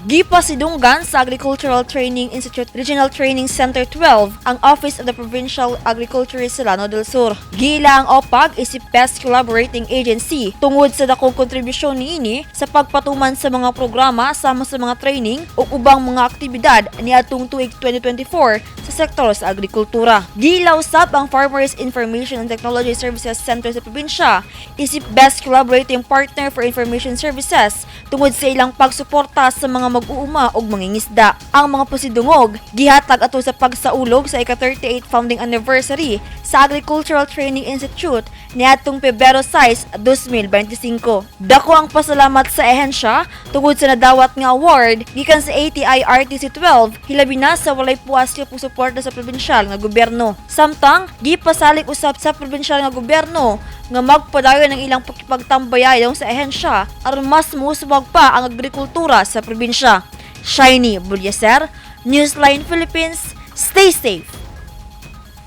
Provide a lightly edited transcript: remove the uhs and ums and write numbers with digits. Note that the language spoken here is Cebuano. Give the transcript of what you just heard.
Gipasidunggan sa Agricultural Training Institute Regional Training Center 12 ang Office of the Provincial Agriculturist sa Lanao del Sur. Giila ang OPAG isip Best Collaborating Agency tungod sa dakong kontribusyon niini sa pagpatuman sa mga programa sama sa mga training ug ubang mga aktibidad niadtong tuig 2024 sa sektor sa agrikultura. Giila usab ang Farmers Information and Technology Services Center sa probinsya isip Best Collaborating Partner for Information Services tungod sa ilang pagsuporta sa mga mag-uuma ug mangingisda. Ang mga pasidungog gihatag ato sa pagsaulog sa ika-38 founding anniversary sa Agricultural Training Institute niadtong Pebrero 6, 2025. Dako ang pasalamat sa ehensya tungod sa nadawat nga award gikan sa ATI RTC 12, hilabi na sa walay puas nga pagsuporta sa probinsyal nga gobyerno. Samtang gipasalig usab sa probinsyal nga gobyerno nga magpadayon ang ilang pakipagtambayay sa ehensya aron mas muusbag pa ang agrikultura sa probinsya. Shiny Bulyaser, Newsline Philippines, stay safe.